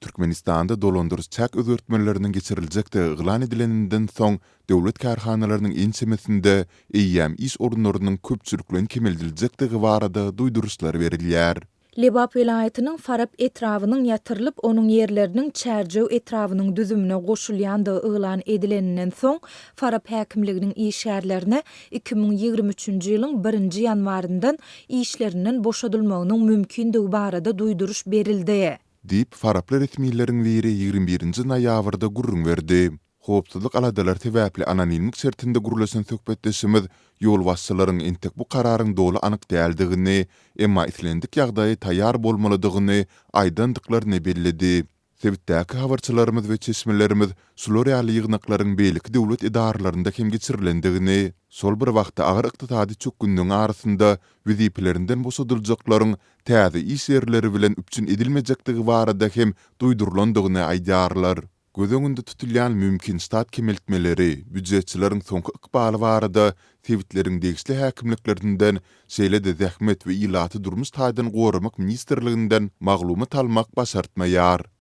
Türkmenistanda dolandyryş-çäk özgertmeleriniň geçiriljekdigi yglan edileninden soň, döwlet kärhanalarynyň ençemesinde eýýäm iş orunlarynyň köpçülikleýin kemeldiljekdigi barada duýduryşlar berilýär. Lebap welaýatynyň Farap etrabynyň ýatyrylyp, onuň ýerleriniň Çärjew etrabynyň düzümine goşulýandygy yglan edileninden soň, Farap häkimliginiň işgärlerine 2023-nji ýylyň birinji ýanwaryndan işlerinden boşadylmagynyň mümkindigi barada duýduryş berildi. Diýip, faraply resmileriň biri 21 nji noýabrda gürrüň berdi. Howpsuzlyk aladalary sebäpli anonimlik şertinde gürleşen söhbetdeşimiz ýolbaşçylaryň entek bu kararyň doly anyk däldigini, emma islendik ýagdaýa taýýar bolmalydygyny aýdandyklaryny belledi. Sebitdäki habarçylarymyz we çeşmelerimiz şular ýaly ýygnaklaryň beýleki döwlet edaralarynda hem geçirilendigini, şol bir wagtda agyr ykdysady çökgünligiň arasynda wezipelerinden boşadyljaklaryň täze iş ýerleri bilen üpjün edilmejekdigi barada hem duýdurylandygyny aýdýarlar. Göz öňünde tutulýan mümkin ştat kemeltmeleri, býujetçileriň soňky ykbaly barada sebitleriň degişli häkimliklerinden, şeýle-de Zähmet we ilaty durmuş taýdan goramak ministrliginden maglumat almak başartmaýar.